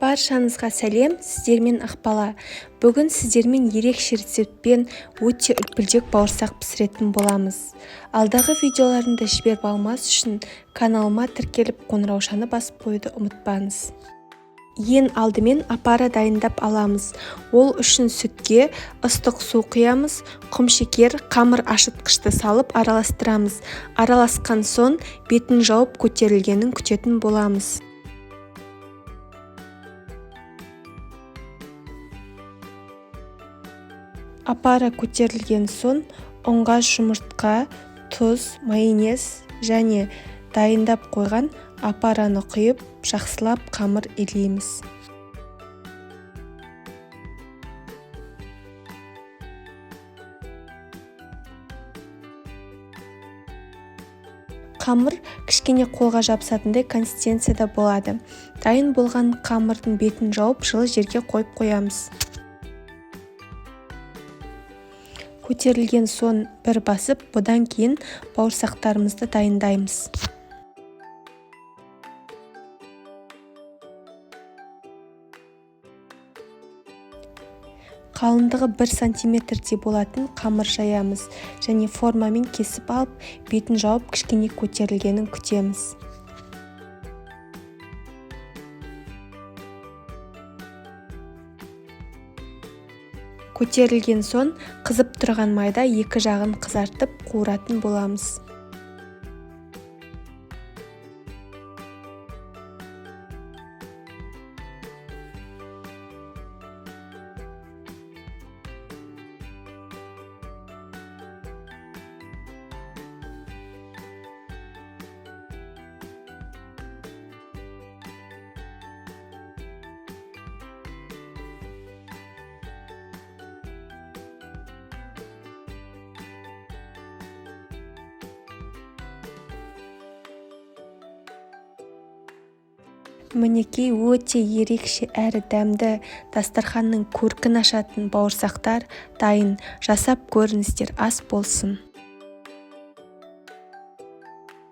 Баршаңызға сәлем, сіздермен Ақбала. Бүгін сіздермен ерекше рецептпен өте үлпілдек бауырсақ пісіретін боламыз. Алдағы видеоларымды жіберіп алмас үшін каналыма тіркеліп, қоңыраушаны басып қоюды ұмытпаңыз. Ең алдымен опара дайындап аламыз. Ол үшін сүтке ыстық су құямыз, құмшекер, қамыр ашытқышты салып араластырамыз. Араласқан соң бетін жауып көтерілгенін күтетін боламыз. Опара көтерілген соң ұнға жұмыртқа, тұз, майонез және дайындап қойған опараны құйып, жақсылап қамыр илейміз. Қамыр кішкене қолға жабысатындай консистенцияда болады. Дайын болған қамырдың бетін жауып, жылы жерге қойып қоямыз. Көтерілген соң бір басып, бұдан кейін бауырсақтарымызды дайындаймыз. Қалыңдығы 1 сантиметрдей болатын қамыр жаямыз және формамен кесіп алып, бетін жауып, кішкене көтерілгенін күтеміз. Көтерілген соң қызып тұрған майда екі жағын қызартып қуыратын боламыз. Мінекей, өте ерекше әрі дәмді, дастарханның көркін ашатын бауырсақтар дайын. Жасап көріңіздер, ас болсын.